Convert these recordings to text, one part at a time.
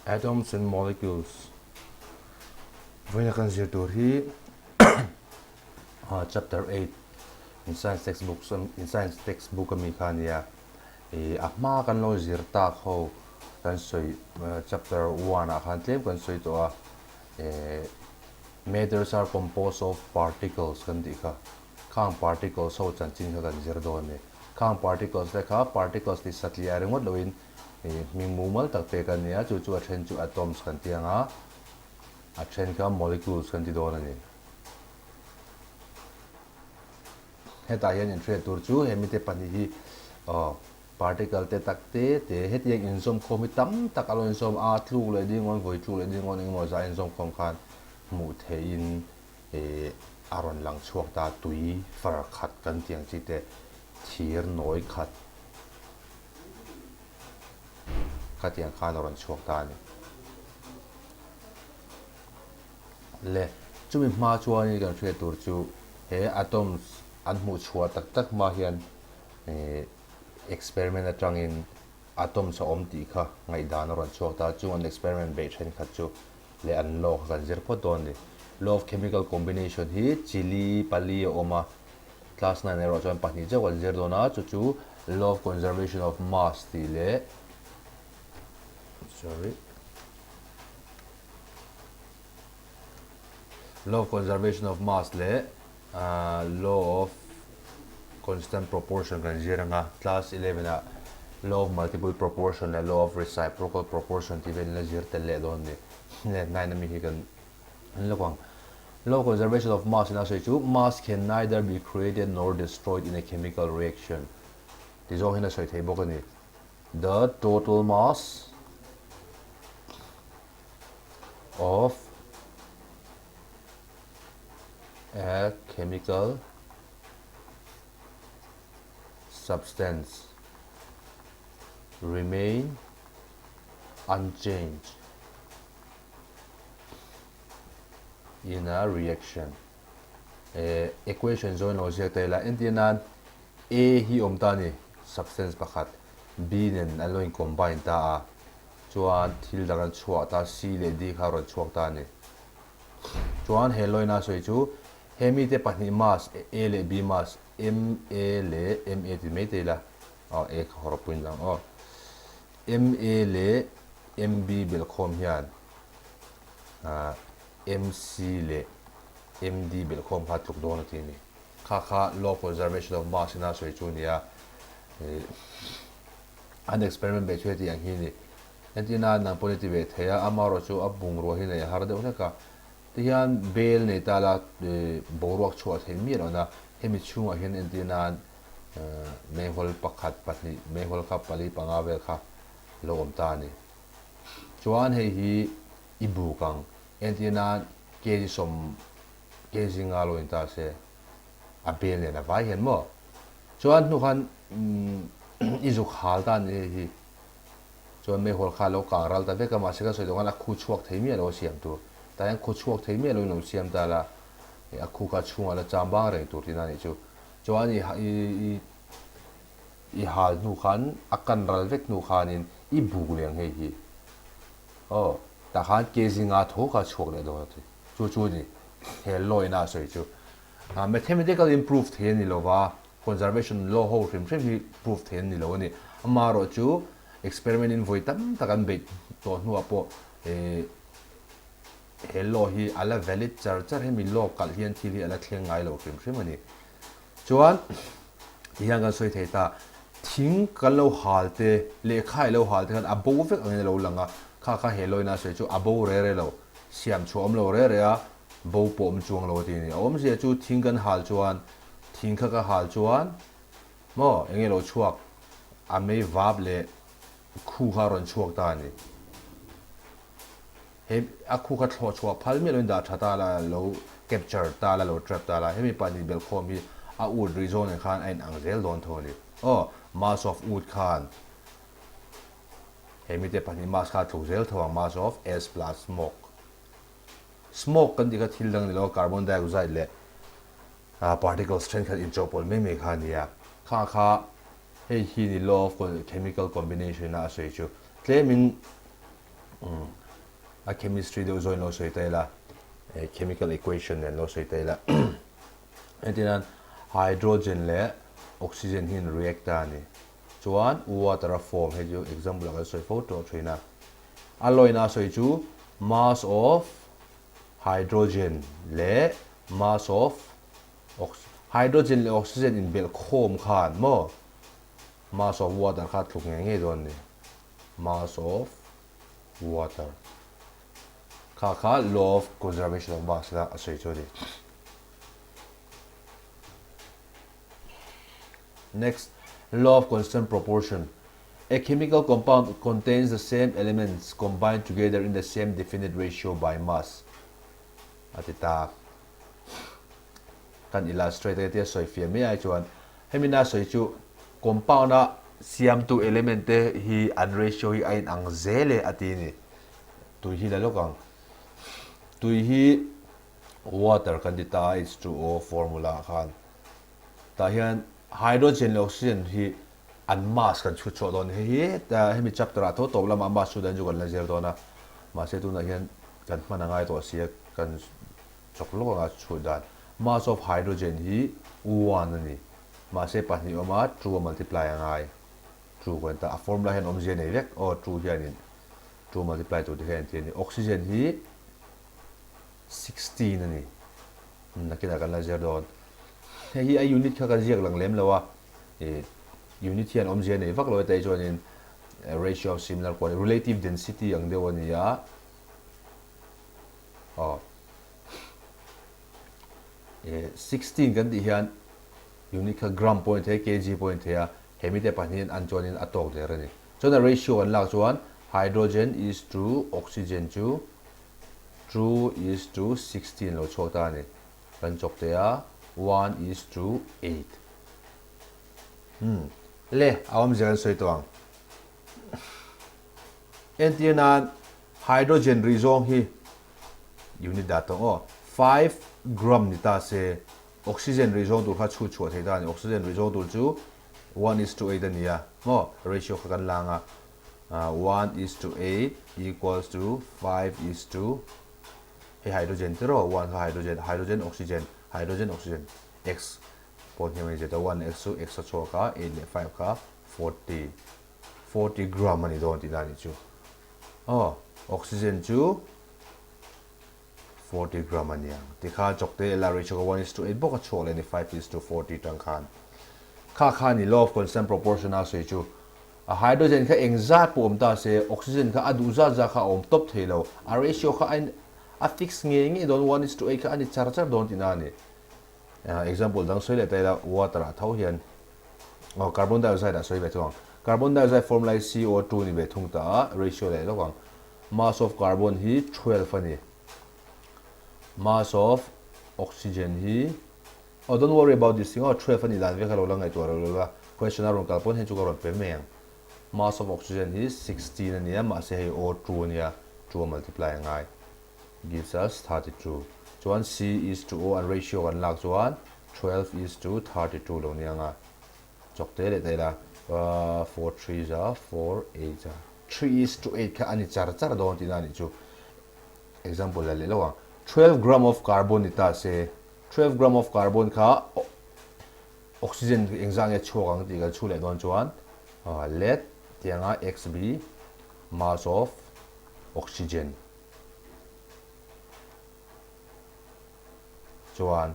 Atoms and Molecules Vawiina kan zir tur hi chapter 8 in science textbook in science textbook ami kha ania ih a hma kan lo zir tak ho kan sawi chapter 1 ah khan tlem kan sawi tawh a eh matters are composed of particles kan tih kha khang particles ho chanchin kha kan zir dawn a ni khang particles te kha particles tih satliah ringawt loin Ih hming mumal tak pek a nia, chu chu a then chu atoms kan ti ang a, a then kha molecules kan ti dawn a ni. Hetah hian inhriat tur chu he mite pahnih hi aw particle te tak te te hetiang inzawm khawm hi tam tak a lo inzawm a, tluk leh dingawn, vawi tluk leh dingawn engemaw zah inzawm khawm khan hmuh theihin ih a rawn lang chhuak ta, tui far khat kan tih ang chi te, thir nawi khat. Khatiang khan a rawn chhuak ta a ni. Le, chumi hma chuanin kan hriat tur chu he atoms an hmuh chhuah tak tak hma hian experiment atangin atoms a awm tih kha ngaihdan a rawn chhuak ta a, chung an experiment beih thenkhat chu leh an law kha kan zir phawt dawn a ni. Law of chemical combination hi chili pali a awm a, Class 9 erawh chuan pahnih chauh kan zir dawn a, chu chu Law of Conservation of Mass tih leh sorry Law of Conservation of Mass leh Law of Constant Proportion kan zir ang a, class 11 ah Law of Multiple Proportion leh Law of Reciprocal Proportion tih vel in la zir tel leh dawn a ni. Leh 9 ami hi kan An lo ang. Law of conservation of mass in a sawi chu mass can neither be created nor destroyed in a chemical reaction ti zawng hian a sawi thei bawk a ni. The total mass of a chemical substance remain unchanged. In a reaction eh equation zawin lo ziak ta ila entir nan A hi awm ta a ni substance pakhat B nen an lo in combine ta a chuan thil dang an chhuah ta C leh D kha a rawn chhuak ta a ni chuan he lawina sawi chu he mite pahnih mass A leh B mass M A leh M A ti mai ta ila aw A kha hawrawp pawhin lang aw. MA leh MB belhkhawm hian MC leh MD belhkhawm kha tluk dawn a ti a ni. Kha kha Law of Conservation of Mass ina sawi chu a ni a, an experiment beih chu heti ang hi a ni. Entirna nang pawhin a ti ve thei a, amaherawh chu a bungrua hi neih a har deuh hlek a. Tihian bel nei ta la boruak chhuah theih miah lohna hemi chhungah hian entirna Meihawl pakhat, pahnih, meihawl kha pali panga vel kha lo awm ta a ni. Chuan hei hi i buk ang, entir nan kg sawm, kg nga lo in ta se, a bel nen a vai hian maw? Chuan hnu khan i zuk hal ta a ni hei hi. Chuan meihawl kha a lo kang ral ta vek a, mahse kan sawi tawh khan a khu chhuak thei miah lo a siam tur. Tah hian khu chhuak thei miah lo in lo siam ta la, a khu kha chhungah la cham bang reng tur tihna a nih chu. Chuan i i i hal hnu khan a kan ral vek hnu khanin i buk leh ang hei hi. Aw, tah khan kg nga tho kha a chhuak leh dawn a ti. Chu chu a ni he law ina a sawi chu. Mathematical in proof thei a ni lo va, conservation law ho hrim hrim hi proof thei an ni lo a ni. Amaherawh chu experiment in vawi tam tak an beih tawh hnuah pawh he law hi a la valid char char hemi law kalh hian thil hi a la thleng ngai lo hrim hrim a ni. Chuan ti hian kan sawi thei ta, thing kan lo hal te, lehkha i lo hal te khan a bo vek angin a lo lang a, kha kha he lawina a sawi chu a bo re re lo, siam chhuah awm lo re re a, bo pawh awm chuang lo a ti a ni. A awmzia chu thing kan hal chuan, thing kha ka hal chuan maw eng nge lo chhuak, a mei vap leh khu kha a rawn chhuak ta a ni. He a khu kha thlawh chhuah phal miah loin dah tha ta la, lo capture ta la, lo trap ta la, hemi pahnih belhkhawm hi a ut rih zawn ah khan a in ang zel dawn tho a ni. Aw, mass of ut khan he mite pahnih mass kha a tluk zel tho ang, mass of S plus smoke. Smoke kan tih kha thil dang ni lo, carbon dioxide leh particles thenkhat inchawhpawlh mai mai kha a ni a. Kha kha hei hi ni law of chemical combination a a sawi chu. Tlemin. A chemistry deuh zawin lo sawi ta ila, chemical equation nen lo sawi ta ila. Entirnan hydrogen leh oxygen hi an react ta a ni. Chuan water a form hei chu example ah kan sawi fo tawh thin a. A lawina a sawi chu mass of hydrogen leh mass of hydrogen leh oxygen inbelh khawm khan maw mass of water kha tluk ngei ngei dawn a ni. Mass of water kha kha law of conservation of mass la a sawi chu a ni. Next, law of constant proportion. A chemical compound contains the same elements combined together in the same definite ratio by mass. A ti ta. Kan illustrate a tia sawi fiah mai ai chuan hemi na sawi chu compound a siamtu element te hi an ratio hi a inang zel e a ti ni. Tui hi la lawk ang. Tui hi water kan ti ta a H2O formula ah khan. Tah hian hydrogen leh oxygen hi an mass kan chhut chhuah dawn a ni. Hei hi hemi chapter ah tho tawp lamah mass chhut dan chu kan la zir dawn a. Mahse tunah hian kan hman a ngai tawh sia kan chawk lawk anga chhut dan. Mass of hydrogen hi one a ni. Mahse pahnih awm a two a multiply a ngai. Two kan ta a formula hian awmzia nei vek aw two hianin two multiply tur te hian entir a ni. Oxygen hi 16 a ni. Nakinah kan la zir dawn. Hei hi a unit kha ka ziak lang lem lo a, ih unit hian awmzia nei vak lo e tei chuanin ratio of similar quantity, relative density ang deuh a ni a, aw ih 16 kan tih hian unit kha gram pawh a ni thei a, kg pawh a ni thei a, he mite pahnihin an chuanin a tawk der a ni. Chuan a ratio kan lak chuan hydrogen is to oxygen chu Two is to 16 lo chhuak ta a ni. Kan chawk teh a, one is to eight. Hmm. Le, a awmzia kan sawi tawh ang. Entir nan hydrogen ri zawng hi unit dah tawh aw. 5 gram ni ta se, oxygen ri zawng tur kha chhut chhuah thei ta a ni. Oxygen ri zawng tur chu one is to eight a ni a, maw? Ratio kha kan lang a. 1 is to 8 equals to 5 is to hei hydrogen te rawh 1 kha hydrogen hydrogen oxygen hydrogen oxygen x pawh hniam a ni zet a 1 x chu x a chhuak a 8 leh 5 kha 40 40 gram a ni dawn tihna a nih chu aw oxygen chu 40 gram a niang tikha chawkte la ratio kha 1 is to 8 bawk a chhuak leh a ni 5 is to 40 tang khan kha kha ni law of constant proportion a sawi chu A hydrogen kha eng zat pawh awm ta se, oxygen kha a duh zat zat kha a awm tawp thei lo. A ratio kha a in a fix ngei ngei dawn, one is to eight kha a ni char char dawn tihna a ni. Example dang sawi leh ta ila, water ah tho hian aw carbon dioxide ah sawi ve thung ang. Carbon dioxide formula hi CO2 ni ve thung ta a, ratio leh lawk ang. Mass of carbon hi 12 a ni. Mass of oxygen hi Oh don't worry about this thing aw 12 a nih dan vek a lo la ngaihtuah reuh reuh a, question a rawn kal pawn hei chu ka rawn pe mai ang. Mass of oxygen hi 16 a nia mahse hei O2 a nia 2 a multiply a ngai gives us 32 chuan C is to O an ratio kan lak chuan 12 is to 32 lo nia nga chawk te leh ta ila 4 3 za 4 8 za 3 is to 8 kha a ni char char dawn tihna a nih chu example la leh lo ang 12 gram of carbon ni ta se 12 gram of carbon kha oxygen engzah nge chhuak ang tih kan chhu leh dawn chuan let tianga x be mass of oxygen chuan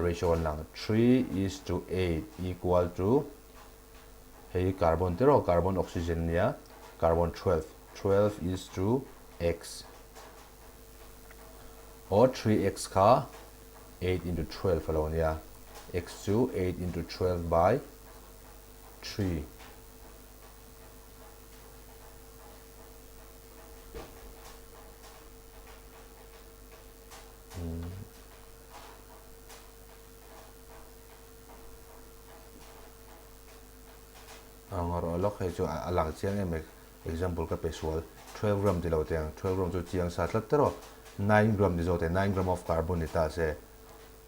ratio kan lang 3 is to 8 equal to hei carbon tiraw carbon oxygen nia carbon 12 12 is to x Aw 3x kha 8 into 12 a lo nia, x chu 8 into 12 by 3. Ang rawh lawk hei chu a lang chiang em mai. Example ka pe sual, 12 gram ti lo teh ang, 12 gram chu chiang sa tlat te rawh, 9 gram ti zawk teh, 9 gram of carbon ni ta se,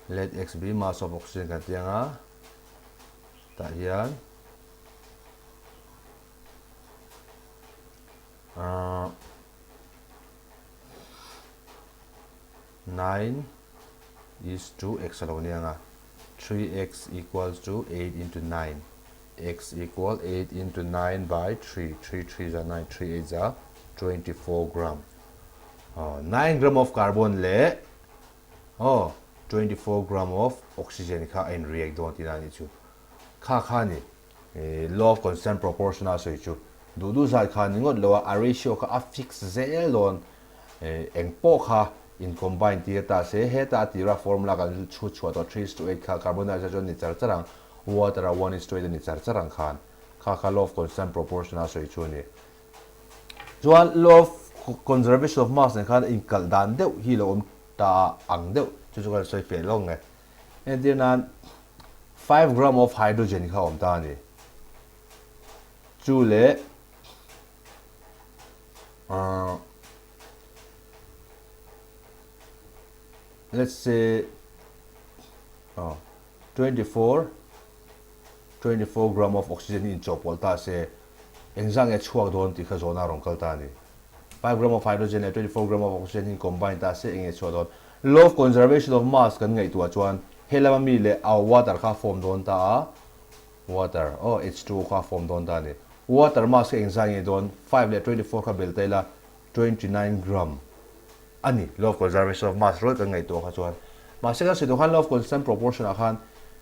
let x be mass of oxygen kan ti ang a, tah hian ahh. 9 is to x a lo nia ang a, 3x equals to 8 into 9, x equal 8 into 9 by 3, 3 3 za 9, 3 8 za 24 gram. Oh, 9 gram of carbon leh oh, 24 gram of oxygen kha a in react dawn tihna a nih chu. Kha kha ni law of constant proportion a sawi chu. Duh duh zat kha ni ngawt lo a, a ratio kha a fix zel dawn. Eng pawh kha in combine tir ta se, heta a tira formula kan chhut chhuah tawh 3 is to 8 kha carbon dioxide chuan ni char char ang, water ah 1 is to 8 a ni char char ang khan. Kha kha law of constant proportion a sawi chu a ni. Chuan law of conservation of mass nen khan inkalh dan deuh hi lo awm ta ang deuh chu chu kan sawi feh lawk nge. Entir nan 5 gram of hydrogen kha awm ta a ni. Chu leh ahh let's say oh 24 24 gram of oxygen hi inchawhpawlh ta se engzah nge chhuak dawn tih kha zawhna a rawn kal ta a ni. 5 gram of hydrogen leh 24 gram of oxygen hi combine ta se eng nge chhuak dawn? Law of conservation of mass kan ngaihtuah chuan he lama mi leh a water kha a form dawn ta a, water aw H2O kha a form dawn ta a ni. Water mass kha engzah nge dawn? 5 leh 24 kha bel ta ila 29 gram a ni. Law of conservation of mass rual kan ngaihtuah kha chuan. Mahse kan sawi tawh khan law of constant proportion ah khan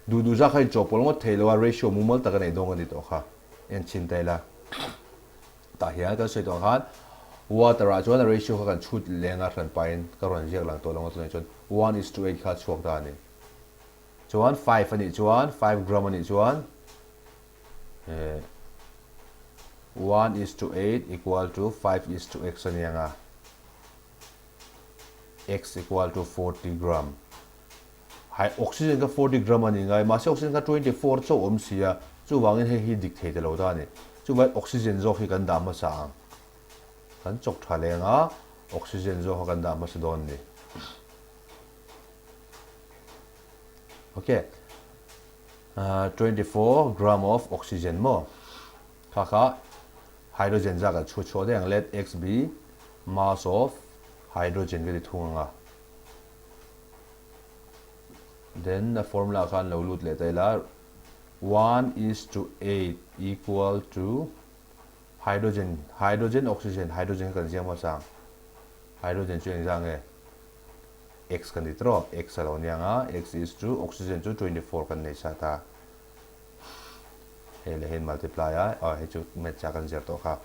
duh duh zak kha inchawhpawlh ngawt thei lo a, ratio mumal tak a nei dawn ka ni tawh kha. En chhin ta ila. Tah hian kan sawi tawh ang khan water ah chuan a ratio kha kan chhut leng a hran pahin ka rawn ziak lang tawh lo ang a tunah chuan 1 is to 8 kha a chhuak ta a ni. Chuan 5 a nih chuan 5 gram a nih chuan eh 1 is to 8 equal to 5 is to x a ni ang a, x equal to 40 gram. Hai oxygen kha 40 gram a ni ngai, mahse oxygen kha 24 chauh awm si a, chuvangin hei hi dik thei ta lo ta a ni. Chuvangin oxygen zawk hi kan dah hmasa ang. Kan chawk tha leng a, oxygen zawk kha kan dah hmasa dawn a ni. Ok, 24 gram of oxygen maw? Kha kha hydrogen zah kan chhut chhuah daih ang, let x be mass of hydrogen ka ti thung ang a. Then a formula khan lo lut leh ta ila, 1 is to 8 equal to hydrogen, hydrogen oxygen, hydrogen kha kan ziak hmasa ang. Hydrogen chu engzah nge? X kan ti tawh, x a lo nia ang a, x is to oxygen chu 24 kan nei sa ta. Hei leh hei multiply a, aw hei chu maths ah kan zir tawh kha.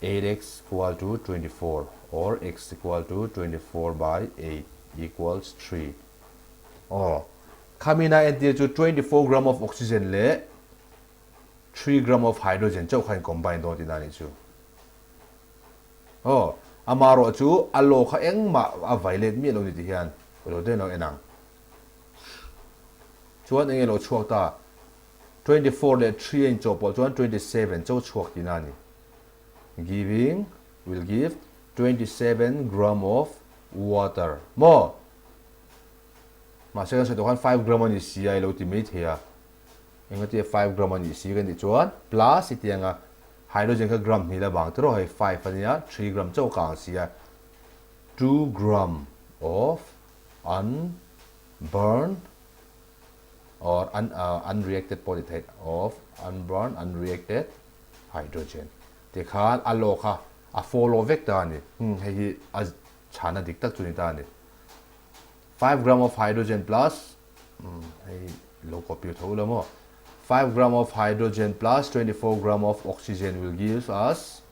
8x equal to 24 or x equal to 24 by 8 equals 3. Aw, khamina entir chu 24 gram of oxygen leh 3 gram of hydrogen chauh kha in combine dawn tihna a nih chu. Aw, amarawh chu a law kha engmah a vai let miah lo ni ti hian ka lo den lo en ang. Chuan enge lo chhuak ta? 24 leh 3 a inchawhpawlh chuan 27 cho chhuak tihna a ni. Giving will give 27 gram of water maw? Mahse kan sawi tawh khan 5 gram a ni si a i lo ti mai thei a. Engati 5 gram a nih si kan tih chuan plus i ti ang a, hydrogen kha gram hnih la bang tiraw hei 5 a nia 3 gram chauh ka ang si a, 2 gram of unburned or un unreacted pawh ni theih of unburned unreacted hydrogen tikhan a law kha a follow vek ta a ni. Hmm hei hi a chhana dik tak chu ni ta a ni. 5 gram of hydrogen plus hmm hei lo copy tho ula maw 5 gram of hydrogen plus 24 gram of oxygen will give us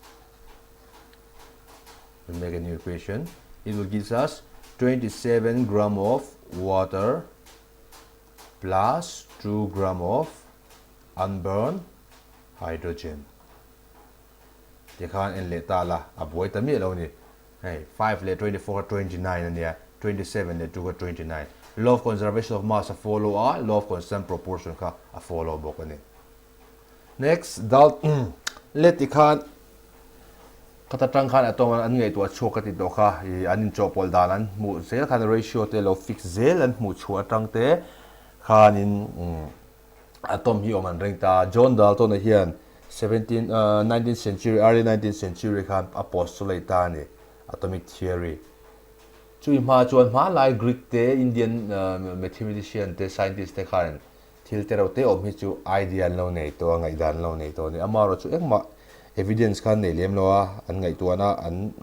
we'll make a new equation it will give us 27 gram of water plus 2 gram of unburned hydrogen. Tikhan en leh ta la, a buai ta miah lo ni. Hei, 5 leh 24 kha 29 a nia, 27 leh 2 kha 29. Law of conservation of mass a follow a, law of constant proportion kha a follow bawk a ni. Next, dal let tikhan Khata tang khan atom an ngaihtuah chhuak ka ti tawh kha, ih an inchawhpawlh dan an hmuh zel khan ratio te lo fix zel an hmuh chhuah atang te khanin atom hi awm an reng ta. John Dalton-a hian 17 19th century early 19th century khan a postulate ta a ni atomic theory. Chui hma chuan hmanlai Greek te, Indian mathematician te, scientist te khan thil te reuh te awm hi chu idea an lo nei tawh a, ngaihdan an lo nei tawh a ni. Amaherawhchu engmah evidence kha an nei lem lo a, an ngaihtuahna an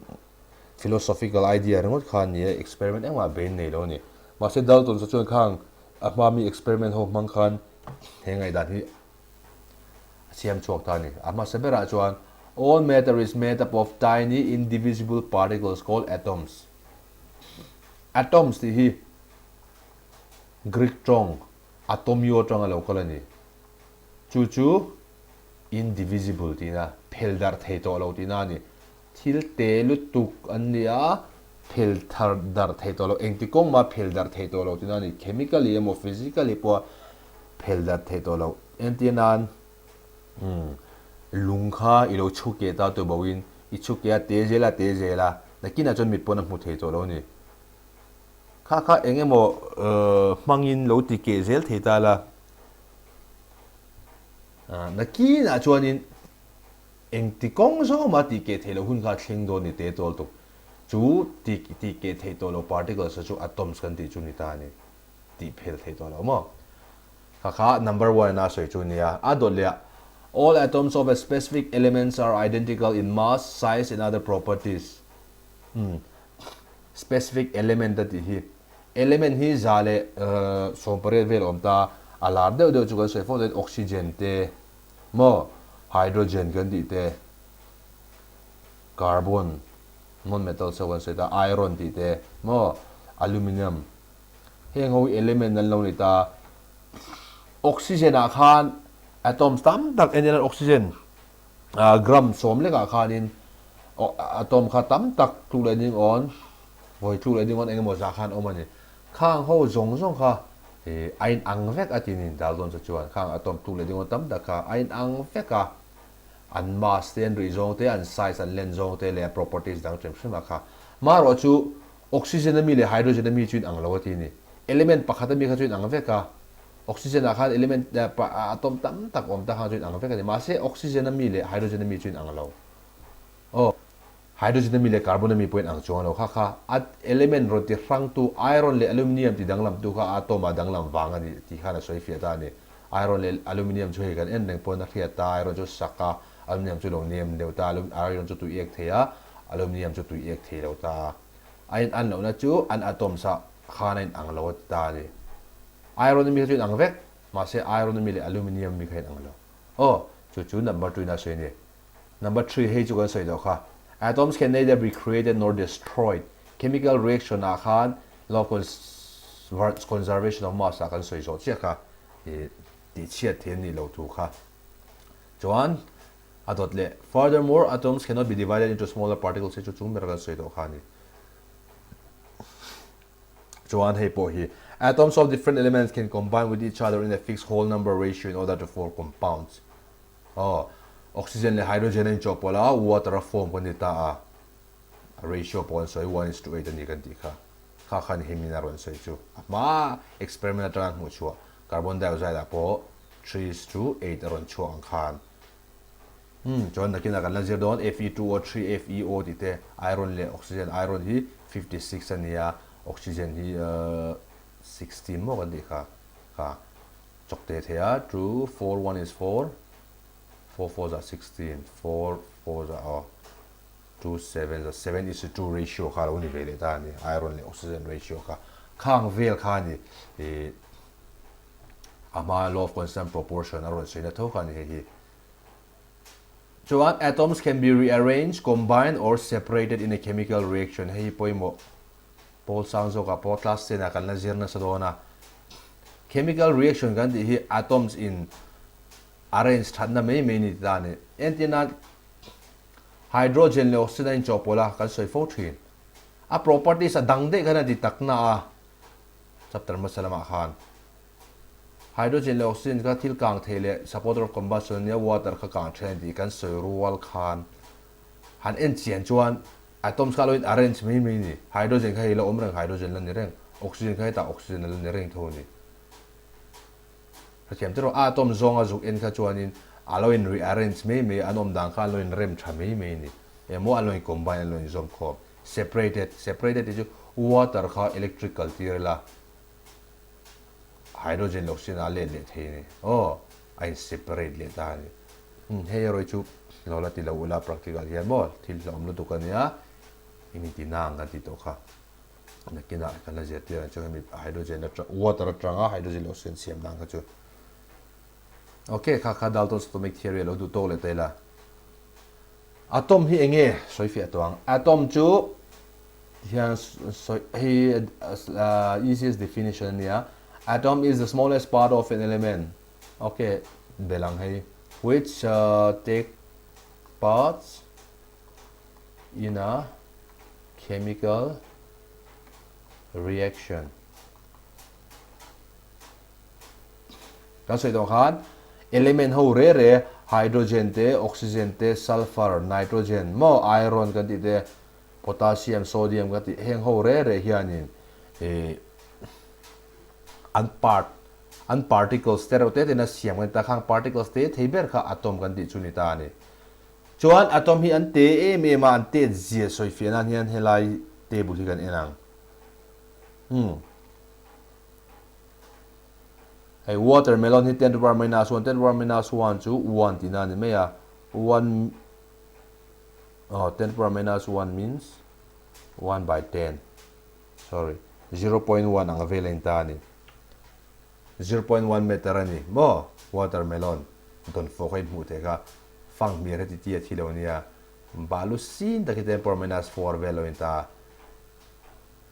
philosophical idea ringawt kha a ni a, experiment engmah bein nei lo a ni. Mahse Dalton chu chuan khang a hma mi experiment ho hmang khan he ngaihdan hi a siam chhuak ta a ni. A hmasa berah chuan all matter is made up of tiny indivisible particles called atoms. Atoms tih hi Greek tawng atomio atanga lo kal a ni. Chu chu indivisible tihna, phel darh thei tawh lo tihna a ni. Thil te lutuk an ni a, phel thar darh thei tawh lo, engti kawng mah phel darh thei tawh lo tihna a ni. Chemically emaw physically pawha phel darh thei tawh lo. Entir nan lung kha i lo chhu keh ta tawh bawhin i chhu keh a te zel a te zel a, nakinah chuan mit pawn a hmu thei tawh lo a ni. Kha kha eng emaw hmangin lo ti keh zel thei ta la, nakinah chuanin engti kawng zawma tih keh theih loh hun kha a thleng dawn ni te tawl tuk. Chu ti tih keh theih tawh lo particles chu atoms kan tih chu ni ta a ni. Tih phel theih tawh lo maw? Kha kha number one a sawi chu nia. A dawt leh ah, All atoms of a specific elements are identical in mass, size and other properties. Umm specific element a tih hi element hi 118 vel awm ta, a lar deuh deuh chu kan sawi fo dawn oxygen te maw, hydrogen kan tih te, carbon, non metals ho kan sawi ta, iron tih te maw, aluminium Heng ho hi element an lo ni ta. Oxygen ah khan atoms tam tak en ila oxygen gram sawm lekah khanin atom kha tam tak tluk leh ding awn, vawi tluk leh ding awn engemaw zah khan awm a ni. Khang ho zawng zawng kha a inang vek a ti ni Dalton chu chuan khang atom tluk leh ding awn tam tak kha a inang vek a, an mass te an rih zawng te, an size an len zawng te leh a properties dang hrim hrim a kha. Marawh chu Oxygen a mi leh hydrogen a mi chu inang lo a ti a ni. Element pakhat a mi kha chu inang vek a, oxygen ah khan element atom tam tak awm ta kha chu inang vek a ni. Mahse oxygen a mi leh hydrogen a mi chu inang lo. Aw, hydrogen a mi leh carbon a mi pawh inang chuang lo. Kha kha a element rawn ti hrangtu iron leh aluminium ti danglamtu kha atom ah danglam vang a ni tih khan a sawi fiah ta a ni. Iron leh aluminium chu hei kan en reng pawhin a hriat ta, iron chu sak a, aluminium chu lo nem deuh ta, iron chu tui ek thei a, Aluminium chu tui ek thei lo ta. A in an lohna chu an atoms ah khan a in ang lo a ti ta a ni. Iron a mi kha chu in ang vek, mahse iron a mi leh aluminium mi kha in ang lo. Aw, chu chu number 2 in a sawi a ni. Number 3 hei chu kan sawi tawh kha. Atoms can neither be created nor destroyed. Chemical reaction ah khan law of conservation of mass ah kan sawi zawh chiah kha tih chhiat thei an nih loh thu kha. Chuan A dawt leh, Furthermore, atoms cannot be divided into smaller particles hi chu chung ber kan sawi tawh kha a ni. Chuan hei pawh hi, Atoms of different elements can combine with each other in a fixed whole number ratio in order to form compounds. Aw, oxygen leh hydrogen a inchawhpawlh a, water a form kan ti ta a, a ratio pawh kan sawi one is to eight a ni kan tih kha. Kha khan himin a rawn sawi chu. A hma experiment atanga hmuh chhuah carbon dioxide ah pawh 3 is to 8 a rawn chhuak ang khan. Umm chuan nakinah kan la zir dawn Fe2O3 FeO tih te iron leh oxygen iron hi 56 a nia oxygen hi 16 maw kan tih kha kha chawk te thei a two four one is four four four za 16 four four za aw two seven za seven is to two ratio kha lo ni ve leh ta a ni iron leh oxygen ratio kha khang vel kha a ni ih a hma law of constant proportion a rawn sawi na tho kha a ni hei hi. Chuan atoms can be rearranged, combined or separated in a chemical reaction hei hi pawimawh pawl sang zawkah pawh class ten ah kan la zir nasa dawn a. Chemical reaction kan tih hi atoms in arrange thatna mai mai ni ta a ni. Entir nan hydrogen leh oxygen a inchawhpawlh a kan sawi fo thin. A properties a dang daih khan a ti takna a chapter hmasa lamah khan. Hydrogen leh oxygen kha thil kang thei leh supporter of combustion ania water kha kang then tih kan sawi rual khan han en chian chuan atoms kha a lo in arrange mai mai ni. Hydrogen kha hei la awm reng hydrogen la ni reng, oxygen kha hetah oxygen a la ni reng tho a ni. Hrethiam te rawh a atom zawnga zuk en kha chuanin a lo in rearrange mai mai an awm dan kha an lo in rem tha mai mai ni. Emaw an lo in combine an lo in zawm khawm. Separated, separated tih chu water kha electric kal tir ila hydrogen leh oxygen a let leh thei a ni. Aw, a in separate leh ta a ni. Umm hei erawh hi chu lo la ti lo ula practical hian maw thil hlauhawm lutuk a nia in inti nang kan tih tawh kha. Nakinah kan la zirtir ang chu hemi hydrogen atang water atanga hydrogen leh oxygen siam dan kha chu. Ok kha kha Dalton's atomic theory a lo duh tawk leh ta ila. Atom hi eng nge sawi fiah tawh ang? Atom chu hian sawi hei easiest definition a nia. Atom is the smallest part of an element. Ok bel ang hei which take parts in a chemical reaction. Kan sawi tawh khan element ho re re hydrogen te, oxygen te, sulphur, nitrogen maw iron kan tih te, potassium, sodium kan tih heng ho re re hianin ih an part an particles te reuh te ten a siam kan ti ta khang particles te thei ber kha atom kan tih chu ni ta a ni. Chuan atom hi an te em em a an tet zia sawi fiah nan hian helai table hi kan en ang. Umm. Hei watermelon hi 10 to power minus 1, 10 to power minus 1 chu 1 tihna a ni mai a, 1 oh 10 to power minus 1 means 1 by 10 sorry 0.1 ang vel a in ta a ni 0.1 meter a ni maw watermelon dawn fawk a in hmuh theih kha fang hmir heti ti a thi lo nia balu sin tak hi 10 power minus 4 vel lo in ta a.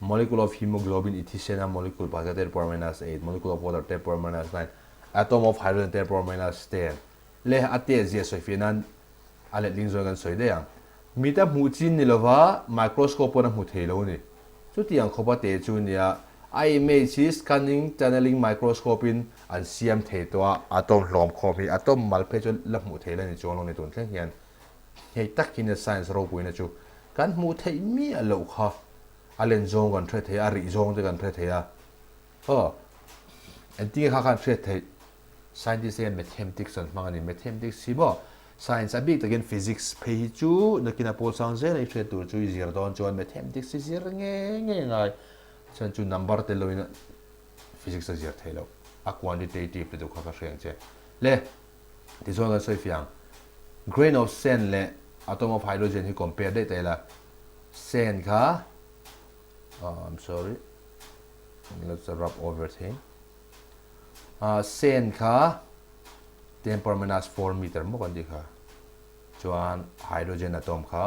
Molecule of hemoglobin i thisen a molecule pakhat kha 10 power minus 8, molecule of water 10 power minus 9, atom of hydrogen 10 power minus 10 leh a tet zia sawi fiah nan a letling zawn kan sawi daih ang. Mit a hmuh chin ni lova microscope pawn a hmu thei lo a ni. Chutiang khawp a te chu nia a image hi scanning tunneling microscope in an siam thei tawh a, atom hlawm khawm hi atom mal phei chu la hmuh thei la ni chuang lo ni tun thleng hian. Hei tak hi nia science ropuina chu kan hmuh theih miah loh kha a len zawng kan hre thei a, a rih zawng te kan hre thei a. Aw, engtin nge kha khan hriat theih? Scientist te hian mathematics an hmang a ni. Mathematics hi maw science a bik takin physics phei hi chu nakin a pawl sang zel a i hriat tur chu i zir dawn chuan mathematics hi zir nge nge ngai. Chuan chu number tel loin physics a zir theih loh. A quantitative lutuk kha ka hria ang che. Le, tichuan kan sawi fiah ang. Grain of sand leh atom of hydrogen hi compare daih ta ila. Sand kha, oh, I'm sorry, let's rub over thing. Sand kha 10 power minus 4 meter maw kan tih kha. Chuan hydrogen atom kha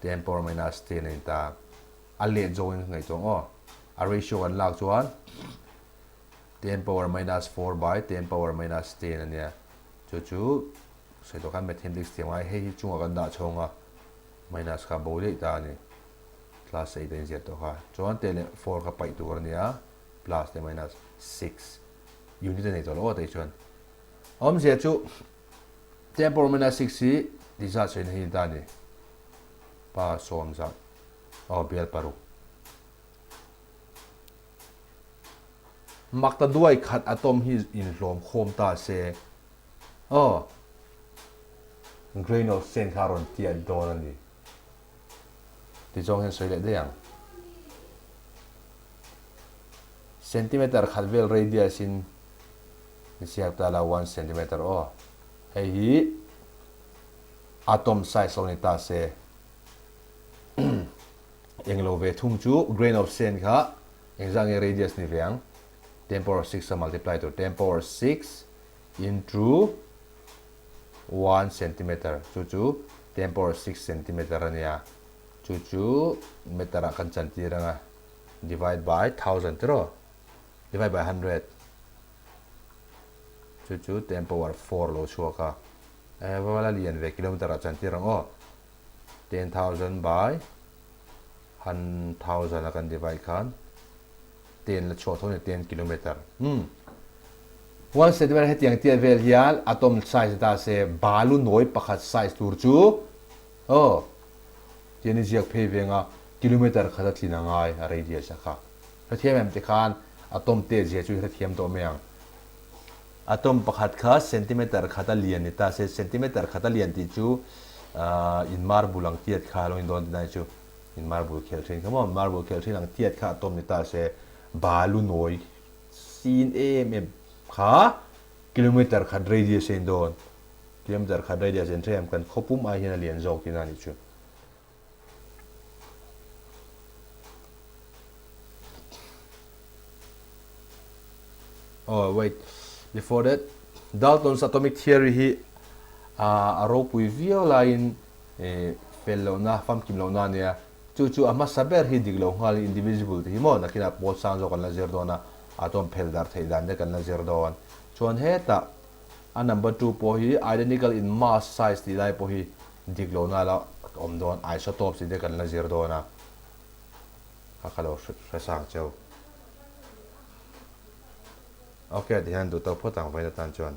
10 power minus 10 a in ta. A let zawngin ngaihtuah ang aw. A ratio kan lak chuan 10 power minus 4 by 10 power minus 10 a nia. Chu chu sawi tawh khan mathematics thiam ngai hei hi chungah kan dah chhawng a minus kha bo daih ta a ni. Class 8 a inziah tawh kha. Chuan 10 leh 4 kha paih tur a nia plus leh minus 6 unit a nei tawh lo aw tei chuan. Awmzia chu 10 power minus 6 hi ti zat sawiin hei ni ta a ni. Pa sawm zat aw bial paruk. Makta duai khat atom hi inhlawm khawm ta se aw grain of sand kha a rawn tiat dawn a ni ti zawng hian sawi leh daih ang. Centimeter khat vel radius in ni siak ta la one centimeter aw hei hi atom size lo ni ta se. Englo ve thung chu grain of sand kha engzah nge radius ni ve ang? Ten power six a multiply tur ten power six into one centimeter chu chu ten power six centimeter a nia chu chu meter ah kan chantir anga divide by thousand tiraw divide by hundred chu chu ten power four lo chhuak a eh vala lian ve kilometer ah chantir ang aw. 10,000 by 1,000 a kan divide khan 10 la chhuah tho ni 10 kilometer. Hmm. 1 centimeter hetiang tiat vel hian atom size ta se balu nawi pakhat size tur chu oh tian i ziak phei venga kilometer khat a tlin a ngai a radius a kha. Hrethiam em te khan atom te zia chu i hrethiam tawh mai ang. Atom pakhat kha centimeter khat a lian ni ta se, centimeter khat a lian tih chu in marble ang tiat kha lo in dawn ti nai chu. In marble khel thin kha maw? Marble khel thin ang tiat kha atom ni ta se, balu nawi sin em em kha kilometer khat radius a in dawn. Kilometer khat radius en hrem kan khawpum ai hian a lian zawk tihna a nih chu. Oh wait, before that, Dalton's atomic theory hi a ropui viau laiin fel lohna, famkim lohna a nia. Chu chu a hmasa ber hi dik lo nghalin indivisible tih hi maw nakinah pawl sang zawk kan la zir dawn a, atom phel dar theih dan te kan la zir dawn. Chuan hetah a number 2 pawh hi identical in mass size tih lai pawh hi dik lohna la awm dawn, isotopes tih te kan la zir dawn a. Kha ka lo hre sang cheu. Ok, tihian duh tawk phawt ang vawiin atan chuan.